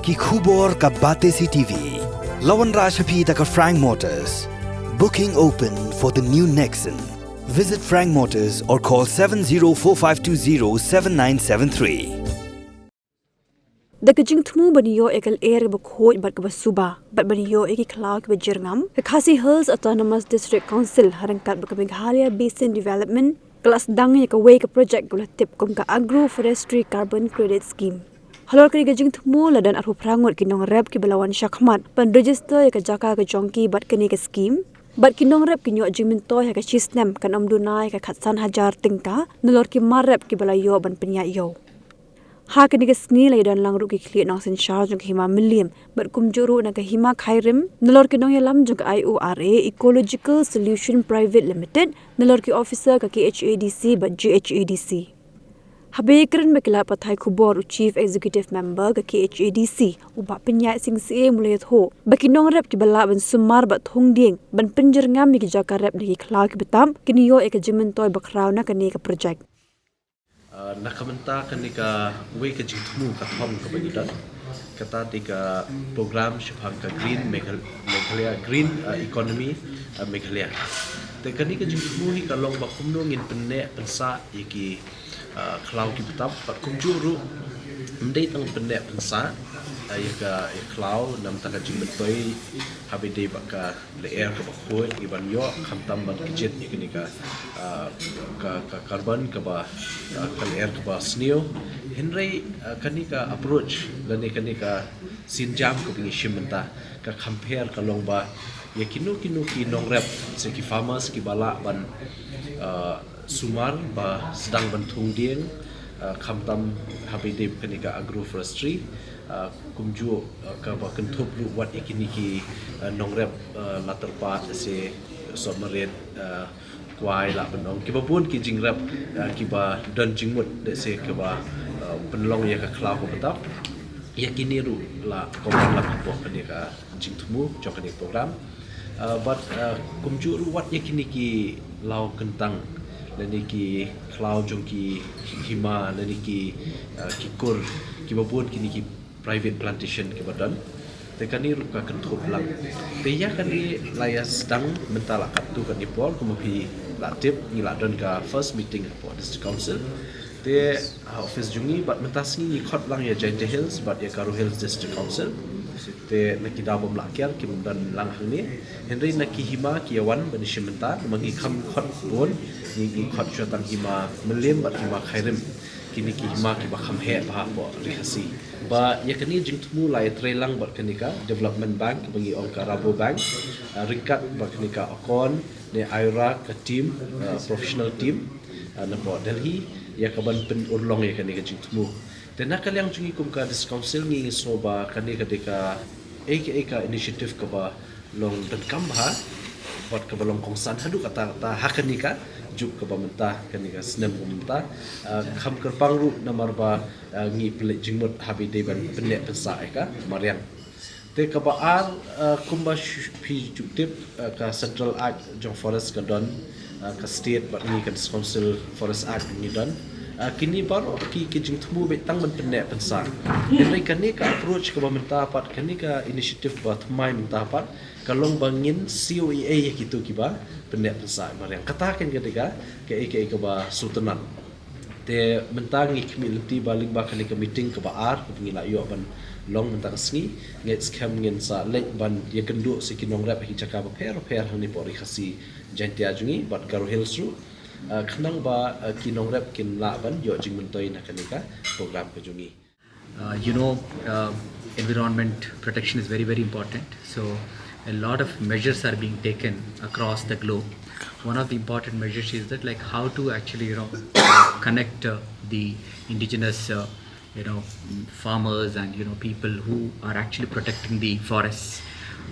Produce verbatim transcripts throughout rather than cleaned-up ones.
Ki khubor ka Batesi T V. La wanrah sha phi da ka Frank Motors. Booking open for the new Nexon. Visit Frank Motors or call seven zero four five two zero seven nine seven three. Da ka jingthmu ban ïoh ïa ka lyer kaba khuid bad kaba suba bad ban ïoh ïa ki khlaw kiba jyrngam, ka Khasi Hills Autonomous District Council ha ryngkat bad ka Meghalaya Basin Development ka la sdang ïa kawei ka projek kaba la tip kum ka Agroforestry Carbon Credit Scheme. Halor kane ka jingthmu la don arphew phra ngut ki nongrep kiba la wan shakhmat ban register ïa ka jaka ka jong ki bad kane ka scheme. Bad ki nongrep kin ïoh jingmyntoi ha ka shi snem, kan ym duna ïa ka khatsan hajar tyngka nalor ki mar rep kiba la ïoh ban pynïaid ïew. Ha kane ka sngi la ïadon lang ruh ki khlieh nongsynshar jong ka Hima Mylliem bad kumjuh ruh na ka Hima Khyrim nalor ki nongïalam jong ka I O R A Ecological Solution Private Limited nalor ki officer ka K H A D C bad G H A D C. Haba ïakren bad ki lad pathai khubor u Chief Executive Member ka K H A D C, u Bah Pynïaid Sing Syiem, u la ïathuh ba ki nongrep kiba lah ban sumar bad thung dieng ban pynjyrngam ïa ki jaka rep na ki khlaw kiba tap kin ïoh ïa ka jingmyntoi bakhraw na kane ka projek. Ah, na ka mynta kane kawei ka jingthmu ka thong kaba ngi don, kata te ka program shaphang ka Green Meghal-, Meghalaya, Green, ah, Economy, ah, Meghalaya. Te kane ka jingthmu hi ka long ba kumno ngin pynneh pynsah ïa ki, ah, khlaw kiba tap bad kumjuh ruh ym dei tang pynneh pynsah, ah, ïa ka, ïa ka khlaw namar ka jingmyntoi haba ïadei bad ka lyer kaba khuid, ïa ban ïoh khamtam ban kjit ïa kane ka, ah, ka, ka carbon kaba, ah, ka lyer kaba sniew. Hynrei, ah, kane ka approach lane kane ka sienjam kaba ngi shim mynta ka compare ka long ba ïa kino kino ki nongrep, se ki farmers kiba lah ban, ah, sumar ba sdang ban thung dieng, ah, khamtam haba ïadei bad kane ka agroforestry, ah, kumjuh, ah, kaba kynthup ruh wat ïa kine ki, ah, nongrep, ah, la tyrpad se sohmarit, ah, kwai lah ban ong kiba bun ki jingrep, ah, kiba don jingmut se kaba, ah, pynlong ïa ka khlaw kaba tap. Ïa kine ruh la cover lang hapoh kane ka jingthmu jong kane ka program. Ah, bad, ah, kumjuh ruh wat ïa kine ki law kyntang lane ki khlaw jong ki hima lane ki, ah, ki kur kiba bun kine ki private plantation kiba don. Te kane ruh ka kynthup lang. Te ïa kane la ïa sdang mynta la katto katne por, kumba phi la tip ngi la don ka first meeting hapoh District Council. Te ha office jong ngi bad mynta sngi ngi khot lang ïa Jaintia Hills bad ïa Garo Hills District Council. Te na ki daw bym lah kiar kim don lang hangne. Hynrei na ki hima ki ïa wan ban ïa shim bynta, namar ngi kham khot bun, ngi, ngi khot shuwa tang Hima Mylliem bad Hima Khyrim. Kine ki hima kiba kham heh bha hapoh Ri Khasi. Ba ïa kane jingthmu la ïa trei lang bad kane ka Development Bank kaba ngi ong ka Rabobank, ah, ryngkat bad kane ka ACORN ne IRA ka team, ah, professional team, ah, napoh Delhi, ïa kaban pynurlong ïa kane ka jingthmu. Te na ka liang jong ngi kum ka District Council ngi sngew ba kane ka dei kaei kaei ka initiative kaba long donkam bha, bad kaba long kongsan haduh katta katta ha kane ka juk kaba mynta, kane ka snem kaba mynta. Ah, kham kyrpang ruh namar ba, ah, ngi pynleit jingmut haba ïadei ban pynneh pynsah ïa ka mariang. Te kaba ar, ah, kumba sh-, phi ju tip, ah, ka Central Act jong Forest ka don, ah, ka State bad ngi ka District Council Forest Act ngi don. Ah, kine baroh ki, ki jingthmu beit tang ban pynneh pynsah. Hynrei kane ka approach kaba mynta pat, kane ka initiative ba thymmai mynta pat, ka long ba ngin siew ei ei ïa kito kiba pynneh pynsah mariang. Kata kan ka dei ka, kaei kaei kaba sngewtynnat. Te mynta ngi khmih lynti ba lyngba kane ka meeting kaba ar kaba ngi la ïoh ban long mynta ka sngi, ngeit skhem ngin sa leit ban ïakynduh sa ki nongrep ha ki jaka bapher bapher hangne hapoh Ri Khasi Jaintia jong ngi bad Garo Hills ruh. Ah, khnang ba, ah, ki nongrep kin lah ban ïoh jingmyntoi na kane ka program ka jong ngi. Uh, you know, uh, environment protection is very, very important. So a lot of measures are being taken across the globe. One of the important measures is that, like, how to actually, you know, connect, uh, the indigenous, uh, you know, farmers and, you know, people who are actually protecting the forests,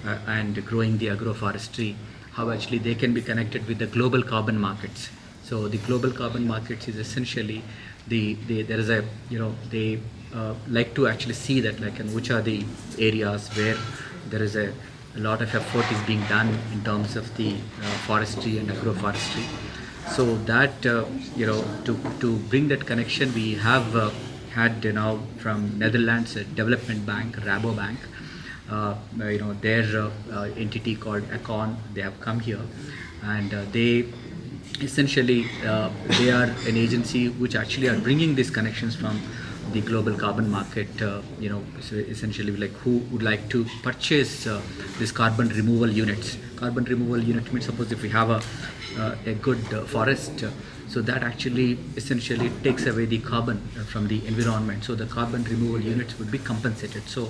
uh, and growing the agroforestry, how actually they can be connected with the global carbon markets. So the global carbon markets is essentially the, the, there is a, you know, they, uh, like to actually see that, like, and which are the areas where there is a, a lot of effort is being done in terms of the, uh, forestry and agroforestry. So that, uh, you know, to, to bring that connection, we have, uh, had, you know, from Netherlands, a development bank, Rabobank. Uh, uh, you know, their uh, uh, entity called Econ, they have come here, and uh, they essentially uh, they are an agency which actually are bringing these connections from the global carbon market. Uh, you know, so essentially, like, who would like to purchase uh, these carbon removal units? Carbon removal unit means, suppose if we have a uh, a good uh, forest. Uh, so that actually essentially takes away the carbon uh, from the environment. So the carbon removal units would be compensated. So,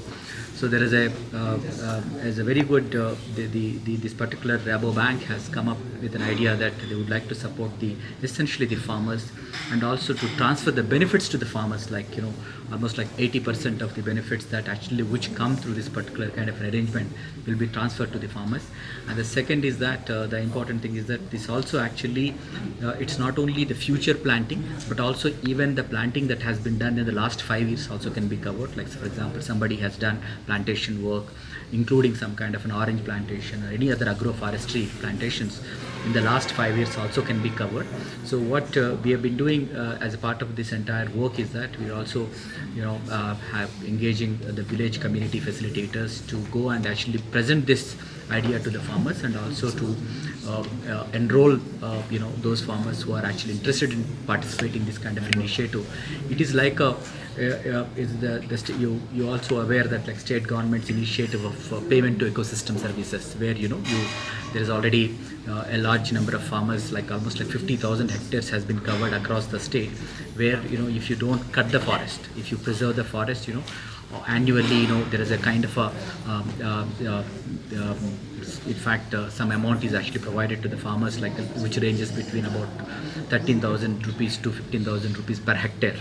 so there is a uh, uh, as a very good uh, the, the, the this particular Rabobank has come up with an idea that they would like to support the essentially the farmers, and also to transfer the benefits to the farmers, like, you know, almost like eighty percent of the benefits that actually which come through this particular kind of an arrangement will be transferred to the farmers. And the second is that uh, the important thing is that this also actually uh, it's not only the future planting, but also even the planting that has been done in the last five years also can be covered. Like, for example, somebody has done plantation work, including some kind of an orange plantation or any other agroforestry plantations in the last five years also can be covered. So what uh, we have been doing uh, as a part of this entire work is that we are also, you know, uh, have engaging uh, the village community facilitators to go and actually present this idea to the farmers, and also to uh, uh, enroll, uh, you know, those farmers who are actually interested in participating in this kind of initiative. It is like a uh, uh, is the, the st- you you also aware that, like, state government's initiative of uh, payment to ecosystem services, where, you know, you there is already uh, a large number of farmers, like almost like fifty thousand hectares has been covered across the state, where, you know, if you don't cut the forest, if you preserve the forest, you know, uh, annually, you know, there is a kind of a um, uh, uh, um, in fact, uh, some amount is actually provided to the farmers, like, which ranges between about thirteen thousand rupees to fifteen thousand rupees per hectare.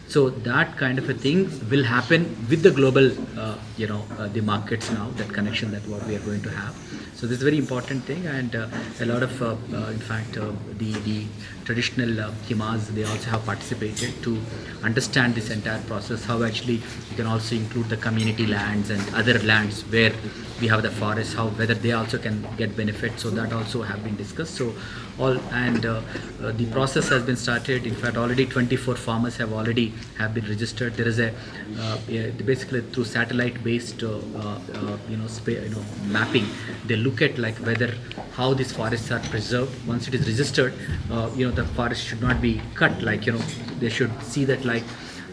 So that kind of a thing will happen with the global, uh, you know, uh, the markets now. That connection, that what we are going to have. So this is a very important thing, and uh, a lot of, uh, uh, in fact, uh, the the traditional uh, Kimas, they also have participated to understand this entire process. How actually you can also include the community lands and other lands where we have the forest, how whether they also can get benefit. So that also have been discussed. So all and uh, uh, the process has been started. In fact, already twenty-four farmers have already have been registered. There is a uh, yeah, basically through satellite-based, uh, uh, uh, you know, spa- you know, mapping. They look at, like, whether how these forests are preserved. Once it is registered, uh, you know, the forest should not be cut. Like, you know, they should see that, like,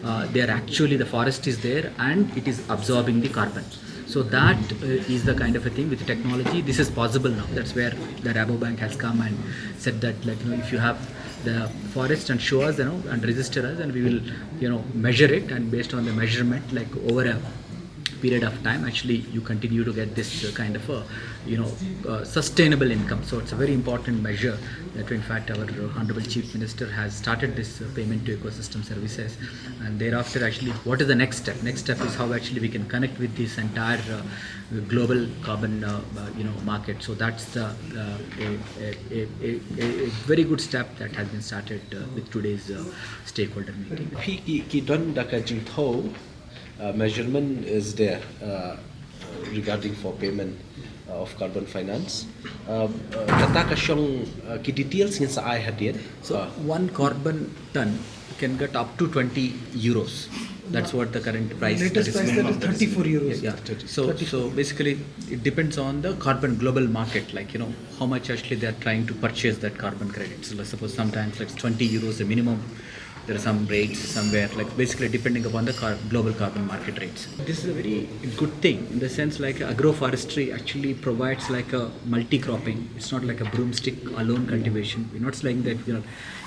uh, they are actually the forest is there and it is absorbing the carbon. So that uh, is the kind of a thing with technology. This is possible now. That's where the Rabobank has come and said that, like, you know, if you have the forest and show us, you know, and register us, and we will, you know, measure it, and based on the measurement, like, over a period of time, actually you continue to get this uh, kind of a, you know, uh, sustainable income. So it's a very important measure that, in fact, our honorable chief minister has started this uh, payment to ecosystem services. And thereafter, actually, what is the next step? Next step is how actually we can connect with this entire uh, global carbon uh, uh, you know, market. So that's the uh, a, a, a, a, a very good step that has been started uh, with today's uh, stakeholder meeting. Phi ki, ki don da ka jingtho, uh, measurement is there uh, regarding for payment uh, of carbon finance. Uh, uh, kata ka shong uh, ki details ngin sa ai hadien. So uh, one carbon ton can get up to twenty euros. That's what the current price. Latest price that is thirty-four euros. Yeah, yeah. So, so basically, it depends on the carbon global market, like, you know, how much actually they are trying to purchase that carbon credit. So let's suppose sometimes, like, twenty euros a minimum. There are some rates somewhere, like, basically depending upon the car- global carbon market rates. This is a very good thing in the sense, like, agroforestry actually provides, like, a multi-cropping. It's not like a broomstick alone cultivation. We're not saying that, you know,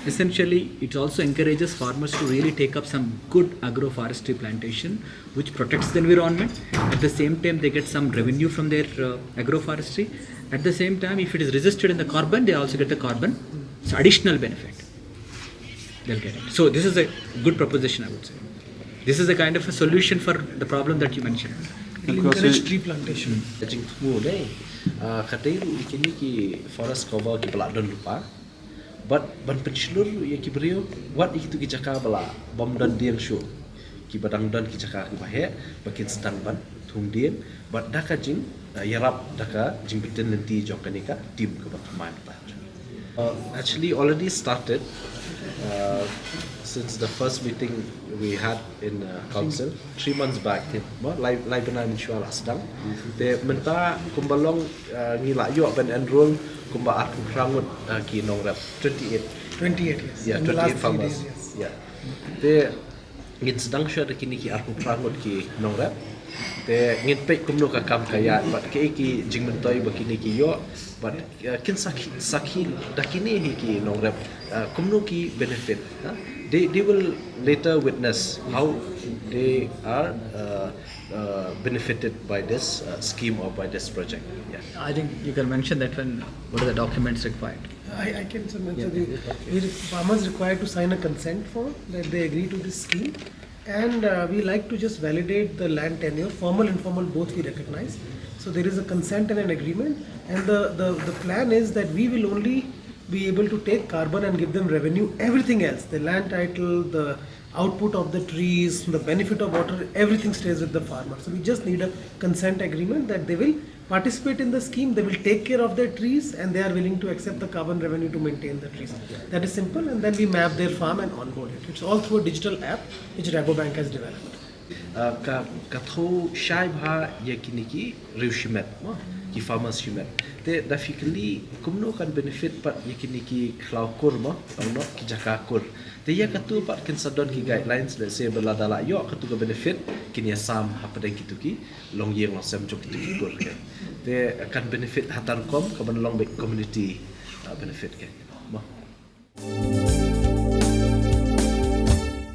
essentially, it also encourages farmers to really take up some good agroforestry plantation, which protects the environment. At the same time, they get some revenue from their uh, agroforestry. At the same time, if it is registered in the carbon, they also get the carbon. It's additional benefit they'll get it. So this is a good proposition, I would say. This is a kind of a solution for the problem that you mentioned. Encourage tree plantation. Jingthmu ne, uh, ka dei ruh ïa kine ki forest cover kiba la don lypa. Bad ban pynshlur ïa ki briew wat ïa kitu ki jaka ba la bym don dieng shuh. Kiba dang don ki jaka kiba heh ba kin sdang ban thung dieng. Bad da ka jing uh, ïarap da ka jingbtin lynti jong kane ka team kaba thymmai mynta. Uh, actually already started. Uh, since the first meeting we had in uh, council three months back, te mo lai lai bnai mynshuwa la sdang. Te mynta kumba long uh, ngi la ïoh ban enroll kumba arphew phra ngut uh, ki nongrep, twenty-eight. Twenty-eight, yes. Yeah, In the twenty-eight last three farmers. Days, yes. Yeah. Te ngin sdang shuwa da kine ki arphew phra ngut ki nongrep. Te ngin peit kumno ka kam ka ïaid bad kaei ki jingmyntoi ba kine ki ïoh bad uh, kin sakhi sakhi da kine hi ki nongrep uh, kumno ki benefit. Huh? They, they will later witness how they are uh, uh, benefited by this uh, scheme or by this project. Yeah. I think you can mention that when what are the documents required? I, I can submit the, the farmers required to sign a consent form that they agree to this scheme. And uh, we like to just validate the land tenure, formal, informal, both we recognize. So there is a consent and an agreement. And the, the, the plan is that we will only be able to take carbon and give them revenue. Everything else, the land title, the output of the trees, the benefit of water, everything stays with the farmer. So we just need a consent agreement that they will participate in the scheme, they will take care of their trees, and they are willing to accept the carbon revenue to maintain the trees. That is simple, and then we map their farm and onboard it. It's all through a digital app which Rabobank has developed. Uh, ka ka tho shai bha ïa kine ki riew shimet mo ki farmers shimet. Te da phi kylli kumno kan benefit pat ïa kine ki khlaw kur mo, ong no ki jaka kur. Te ïa katu pat kin sa don ki guidelines, let's say ba lada la ïoh katu ka benefit kin ïa sam hapdeng kitu ki longïing longsem jong kitu ki kur. Te kan benefit hatar kom ka ban long beit community uh, benefit ke mo.